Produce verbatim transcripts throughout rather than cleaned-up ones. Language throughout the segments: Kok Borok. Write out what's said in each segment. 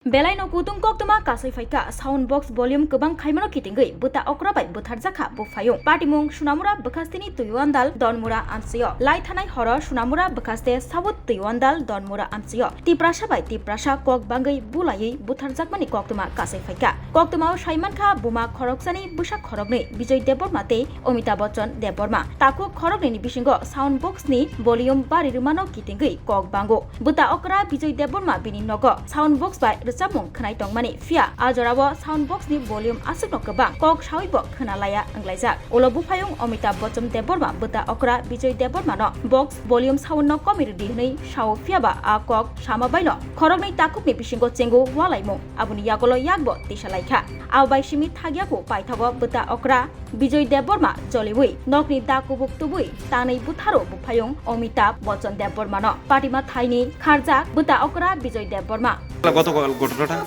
Belai no kutung koktwma kasai phaikha, sound box volume kwbang khaimano kitingwi bwta okra bai butharjakha buphayung. Patimung Sunamura bwkhasteni Twiwandal Donmura amchaio. Lai thanai horo Sunamura bwkhaste South Twiwandal Donmura amchaio Tiprasa bai Tiprasa kok bangwi bulaiwi butharjakmani koktwma kasai phaikha. Koktwmao saimankha buma khoroksani bwsa khoroknwi Bijoy Debbarma tei Amitabh Bachchan Debbarma. Takhuk khoroknwini bisingo sound box ni volume bari rwmano kitingwi kok bango. Bwta okra Bijoy Debbarma bini nogo sound box bai rwchapmung khwnai tongmani, phiya a jorao sound box ni volume aswkno kwbang kok sawibo khwnalaiya wnglaijak. Ulo buphayung Amitabh Bachchan Debbarma bwta okra Bijoy Debbarmano box volume sound no komwi rwdi hwnwi sao, phiyaba a kok sama baino khoroknwi takhukni bisingo chengo walaimung, aboni yagulo yakbo tisa laikha. Abo bai simi thagyaku paithago bwta okra Bijoy Debbarma joliwi nokni da kubuk tubui tanwi butharo buphayung Amitabh Bachchan Debbarmano patima thaini kharjak bwta okra Bijoy Debbarma. গতকাল ঘটনাটা?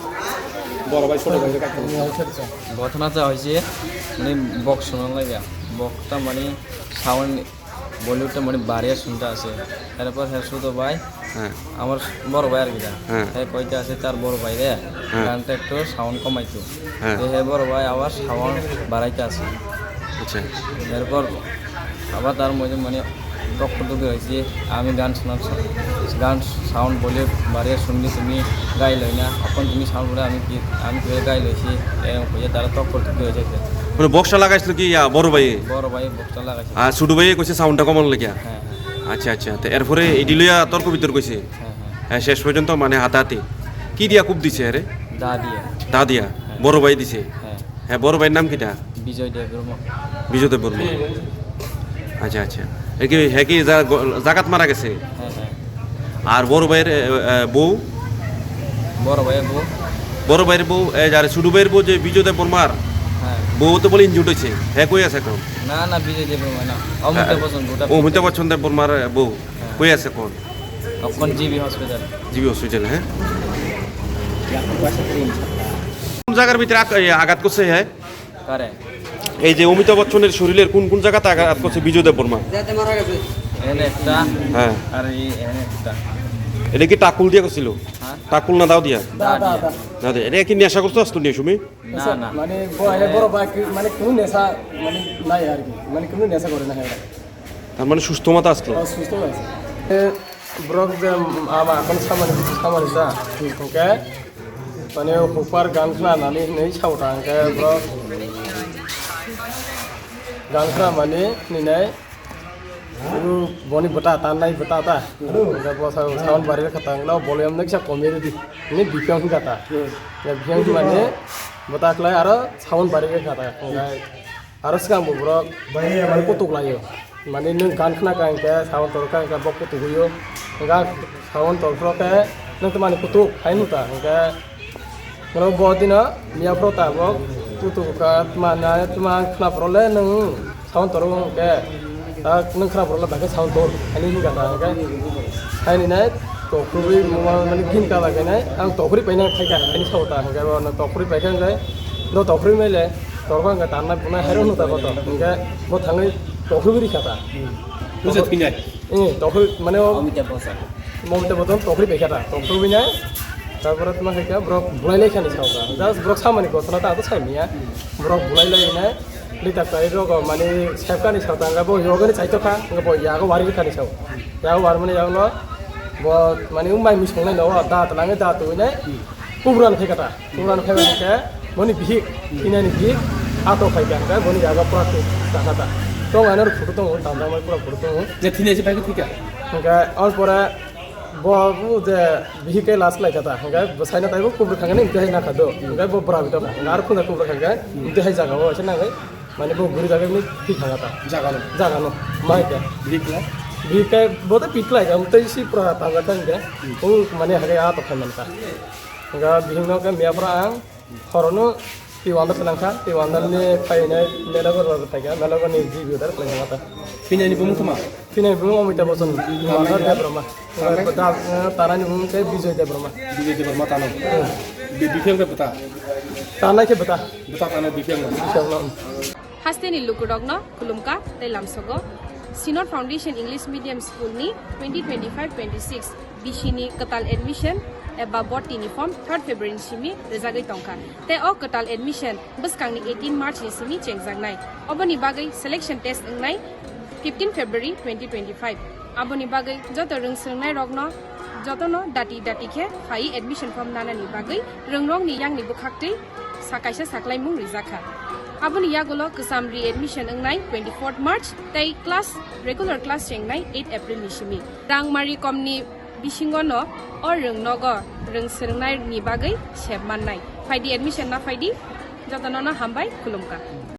বড় ভাই ছোট ভাইরে কাটতে বলছে। ঘটনাটা হয়েছে, মানে, বক্স শোনা লাগে, বক্সটা, মানে, সাউন্ড, বলিউডটা, মানে, বাড়িয়ে শুনতে আছে। এরপর হ্যাঁ, ছোট ভাই, হ্যাঁ। আমার বড় ভাই আর কি, হ্যাঁ। হ্যাঁ, কইতে আছে তার বড় ভাই রে, হ্যাঁ। গানটা একটু সাউন্ড কমাইতো। হ্যাঁ। তো হ্যাঁ, বড় ভাই আবার সাউন্ড বাড়াইতে আছে। আচ্ছা। এরপর আবার তার মধ্যে, মানে, তর্ক তর্কি হয়েছে, আমি গান শোনার স-, গান সাউন্ড বলে বাড়িয়ে শুনলে তুমি গাই লই না, এখন তুমি সাউন্ড বলে আমি কি, আমি কি গাই লইছি, এরকম হয়ে তারা তর্ক তর্কি হয়েছে। মানে বক্সটা লাগাইছিল কি, ইয়া, বড় ভাই? বড় ভাই বক্সটা লাগাইছে। আর ছোট ভাই কইছে সাউন্ডটা কমানো লাগিয়া? হ্যাঁ, হ্যাঁ। আচ্ছা, আচ্ছা। তো এরপরে এডি লইয়া তর্ক বিতর্ক হইছে? হ্যাঁ, হ্যাঁ। হ্যাঁ, শেষ পর্যন্ত মানে হাতাহাতি। কি দিয়া খুব দিছে আরে? দা দিয়া। দা দিয়া? হ্যাঁ। বড় ভাই দিছে? হ্যাঁ। হ্যাঁ, বড় ভাইয়ের নাম কিটা? বিজয় দেববর্মা। বিজয় দেববর্মা। আচ্ছা, আচ্ছা। এ কি, হে কি জা-, গ-, জাগাত মারা গেছে? হ্যাঁ, হ্যাঁ। আর বড় ভাইয়ের, এ, এ, বউ? বড় ভাইয়ের বউ? বড় ভাইয়ের বউ, এ, যারে ছোট ভাইয়ের বউ যে বিজয় দেববর্মার হ্যাঁ। বউ তো বলে ইনজুর্ড হয়েছে। হ্যাঁ, কই আছে এখন? না, না, বিজয় দেববর্মা না। অমিতাভ বচ্চন, ওটা ও, অমিতাভ বচ্চন দেববর্মার বউ। হ্যাঁ। কই আছে এখন? এখন জিবি হসপিটাল। জিবি হসপিটাল, হ্যাঁ? কোন জায়গার ভিতরে আঘ-, এ, আঘাত করছে, হ্যাঁ? কারে? এই যে অমিতাভ বচ্চনের শরীরের কোন কোন জায়গাতে আঘাত করছে বিজয় দেববর্মা? এনে একটা, হ্যাঁ। আর এই এনে একটা। এটা কি টাকুল দিয়ে করছিল? হ্যাঁ। টাকুল না দাও দিয়া? দা, দা, দা। দা দিয়া। এটা কি নেশা করতে আসতো নিয়ে সুমি? না, না। মানে, ব-, এ, বড় ভাই কি, মানে, কোনো নেশা, মানে, নাই আর কি। মানে, কোনো নেশা করে না এরা। তার মানে সুস্থ মাথা আসলো? হ্যাঁ, সুস্থ আছে। এ, borok je ama akhon samani, samani da, hwnkhe, mane, hopar gan khna nani hinwi sao ta, hwnkhe borok gan khna mani hinwi nai, boni bwta ta, nai bwta ta, hwnkhe bo sao, sound bari rwkha ta, hwnkhe volume no kisa komi rwdi, hinwi bikhe wngkha ta, hwnkhe bikhe wngmani bwta khlai aro sound bari rwkha ta, hwnkhe. Aro swkang bo borok mane kutuk laio. Mane nwng gan khna ka hwnkhe, sound tor ka hwnkhe bo kutuk huio. Hwnkhe sound tor phro khe nwng tongmani kutuk hai nuta hwnkhe, borok bo dino miya phro tabok kutuk kha tma na tma khna phro le nwng sound toro hwnkhe, tak nwng khna phro le bai khe sound tor hai hinka ta hwnkhe. Haini nai tokhorwi mane gin ka bai khe nai ang tokhorwi paina phaikha haini sao ta hwnkhe, bo tokhorwi paikha hwnkhe, do tokhorwi mai le. Torkha hwnkhe tanna bunai hairok nuta koto. Hwnkhe bo thangwi tokhorwi rikha ta. Busa thwinai? Eh, tokhorwi mane o Amitabh Bachchan. Amitabh Bachchan tokhorwi paikha ta. Tokhorwi nai. Tarpore tma khaikha borok bulai lai khani sao ta. Just borok samani gotona ta to sai manya. Borok bulai lai nai. Litak tai rogo mane sepkani sao ta. Hwnkhe bo yogani chaito kha. Hwnkhe bo yago wari khani sao. Yago warmani yago no. Bo mane umbai misong nai no da ta langi da tu nai. Kubra no phaikha ta. Kubra no phaibai khe boni bihik, thinani bihik, ato phaikha hwnkhe boni jaga pura thwi chakha ta. Tong ani oro photo tongo, tang tang bai pura photo tongo. Je thini ase pai khe thika. Hwnkhe aboni pore bo je bihik khe last lai kha ta. Hwnkhe bwsaino taibo kubra kha hwnkhe tei hai nakha do. Hwnkhe bo bwra bi tongkha. Hwnkhe aro khunja kubra kha hwnkhe tei hai jaga o se nangwi. Mane bo guri jaga ni thwi thanga ta. Jaga no. Jaga no. Mai khe. Bihik khe? Bihik khe bo tei pit lai kha. Tei si pura tang kha hwnkhe. O mane hake ato phai man kha. Hwnkhe bihik no khe miya phura ang horono Twiwandal se nangkha, Twiwandal ni phainai Melagor bai phaikha, Melagor ni G B dar khlaina ta. Thinani bumung tuma? Thinani bumung Amitabh Bachchan, Twiwandal Debbarma. Tanai? Bwta, eh, tanani bumung khe Bijoy Debbarma. Bijoy Debbarma tano? Hmm. Bi-, biphang khe bwta? Tanai khe bwta. Bwta tano biphang no? Biphang no. Hasteni lukurokno khulumkha tei lamsogo Synod Foundation English Medium School ni twenty twenty-five twenty-six B C ni kwtal admission eba botini form third February ni simi rijagwi tongkha. Tei o kwtal admission bwskangni eighteen March ni simi chengjaknai. Oboni bagwi selection test wngnai fifteen February twenty twenty-five. Aboni bagwi joto rwng swrwngnairokno jotono dati dati khe phai admission form nanani bagwi rwngrokni yangni bwkhaktwi sa kaisa saklaimung rijakha. Aboni yagulo kwcham re-admission wngnai twenty-fourth March tei class, regular class chengnai eight April ni simi. Rangmari komni bisingono o rwngnogo rwng swrwngnaini bagwi sep mannai. Phaidi, admission na phaidi, jotonono hambai, khulumkha.